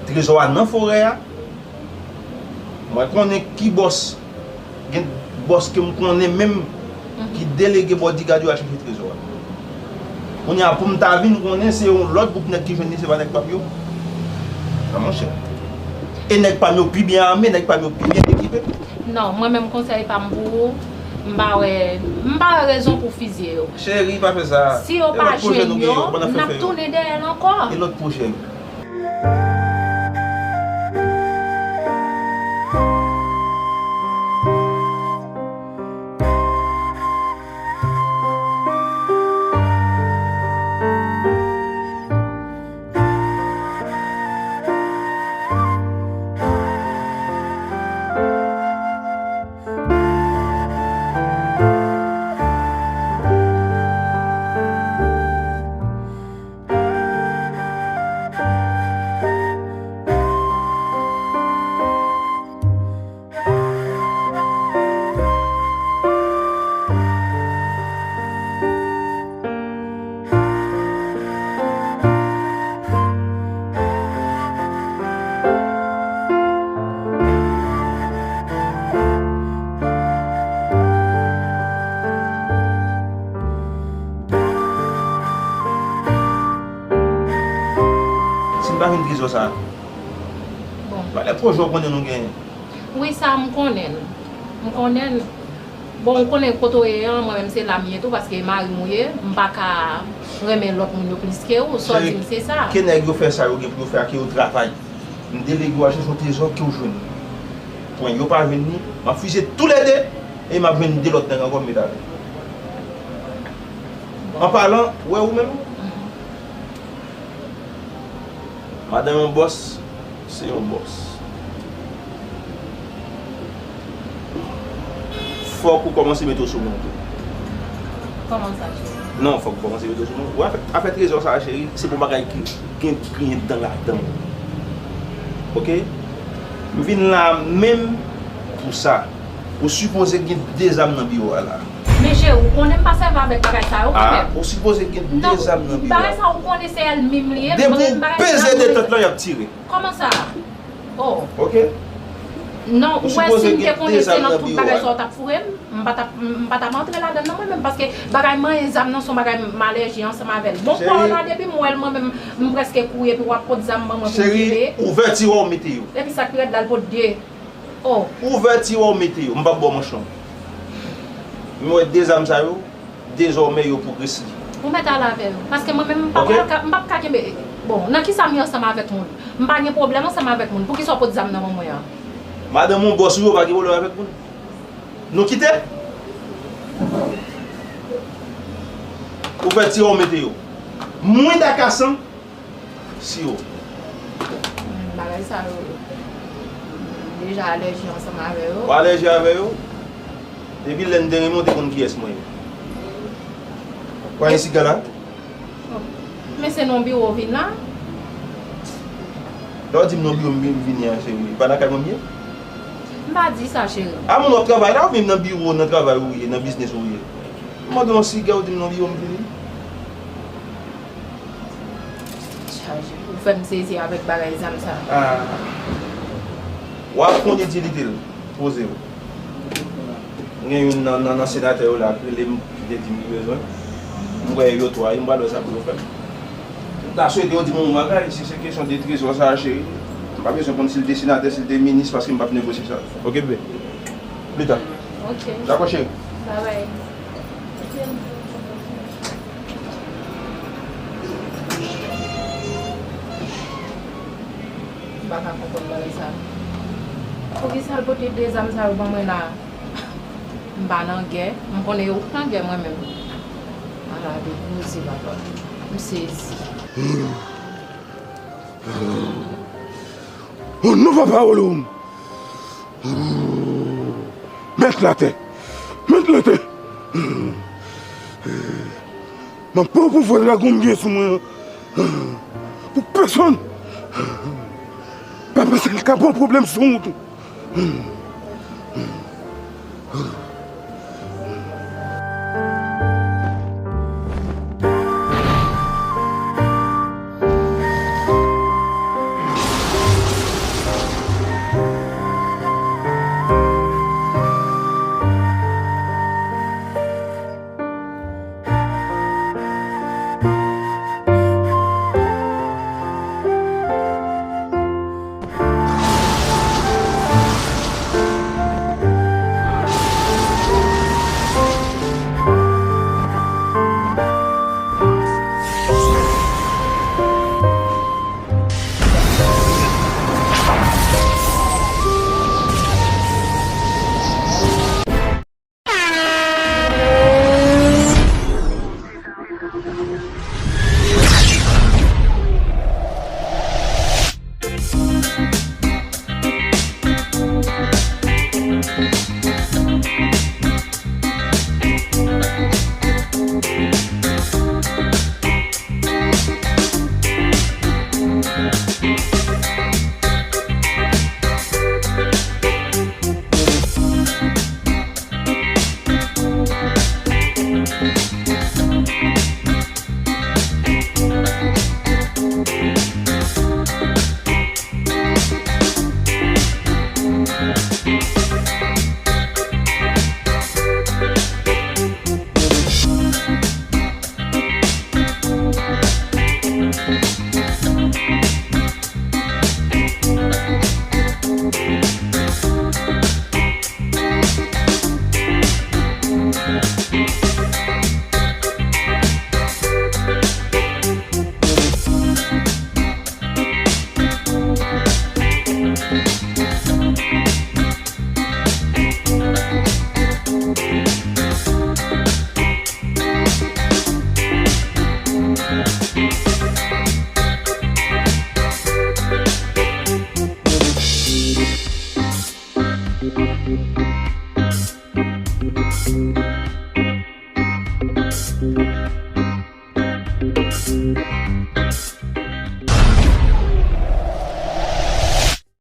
Trezò a nan forè a. Mwen konnen ki bòs. Gen bòs ke m konnen menm ki delege bodyguard yo al chèche trezò a. Kounye a, pou m ta vin konnen se yon lòt gwoup nèg ki jwenn li, se pa nèg pa m yo. A, monchè. E nèg pa m yo pi byen ame, nèg pa m yo pi byen ekipe. Non, mwen menm konsèy pa m pou ou, m pa wè, m pa wè rezon pou fizye yo. Cheri, pa fè sa. Si yo pa jwenn yo, n ap tounen dèyè l ankò. E lòt pwojè nou gen? Si m pa jwenn trezò sa, bon, pa de pwojè w konnen nou genyen. Wi, sa m konnen l. M konnen l. Bon, ou konnen kote w ye an, mwen menm se la m ye tou, paske mari m ou ye, m pa ka renmen lòt moun yo plis ke ou, sa w di m se sa. Ke nèg yo fè sa yo gen pou yo fè a, ke yo travay. M delege w al chèche yon trezò ke w jwenn. Pwen yo pa jwenn li, m ap fize toulède, e m ap jwenn de lòt nèg ankò m met avè. An palan, ou wè ou menm, Madanm yon bòs, se yon bòs. Fòk ou kòmanse mete w sou men tou. Kòman sa, cheri? Non, fòk ou kòmanse mete w sou men w. Ou afè, afè trezò sa a, cheri, se pou bagay ki gen griyen dan ladan. Oke? M vin la menm pou sa. Ou sipoze gen de zam nan biwo a la. Men cheri, ou konnen m pa sèvi avèk bagay sa yo kanmenm. Ah, ou sipoze gen de zam nan biwo a. Non, bagay sa ou konnen se ènmi m li ye. Depi ou peze detant lan, y ap tire. Kòman sa? Oh. Oke? Non, ou wè si m te konnen se nan tout bagay sa ou t ap foure m, m pa t ap, m pa t ap antre ladan nan mwen menm, paske bagay manyen zam nan se yon bagay m alèji ansanm avè l. Bon, kò w la, depi m wè l mwen menm, m prèske kouri epi w ap pot zam ban mwen pou m kenbe. Cheri, ouvè tiwa w mete yo. Epi sa k pi rèd la, l pot de. Oh. Ouvè tiwa w mete yo, m p ap ba w manch non. M wè de zam sa yo, dezòmè yo pou Gresly. Ou mèt ale avè yo. Paske mwen menm, m p ap ka, m p ap ka kenbe. Bon, nan kisa m ye ansanm avèk moun? M pa gen pwoblèm ansanm avèk moun. Poukisa w pot zam nan men mwen an? Madanm ou bòs ou yo pa gen pwoblèm avèk moun. Nou kite. Ouvè tiwa w mete yo. Mwen dakasan. Si yo. Bagay sa yo, m deja alèji ansanm avè yo. Ou alèji avè yo? Depi lè n te renmen, w te konn kiyès mwen ye. Ou pa gen siga la? Oh. Men se nan biwo w vin la? Lè w di m nan biwo m vin, vini an, cheri, e pa nan kay mwen m ye? M pa di sa, cheri. A, moun w ap travay la, oubyen nan biwo, nan travay ou ye, nan biznis ou ye? M mande w yon siga, ou di m nan biwo m vini. Chaje. Ou fè m sezi avèk bagay zam sa. Ah. W ap konn itilite l. Poze w. Gen youn nan, nan, nan senatè yo la k rele m, ki te di m li bezwen. M wè yo twa, m pral wè sa pou yo fè m. M ta swete yo di m yon bagay, si se kesyon de trezò sa a, cheri. M pa bezwen konn si l te senatè, si l te minis, paske m p ap negosye sa. Oke, bebe? Pli ta. Ok. Dakò, cheri? Babay. M pa ka konprann bagay sa. Poukisa l pote de zam sa yo ban mwen la? M pa nan gè, m konnen yo k nan gè mwen menm. Ala de koze, papa. M sezi. O non, papa Olom! Mèt latè! Mèt latè! M ap pran pouvwa dragon m gen sou mwen an pou pèsonn pa panse l ka pran pwoblèm sou wout ou.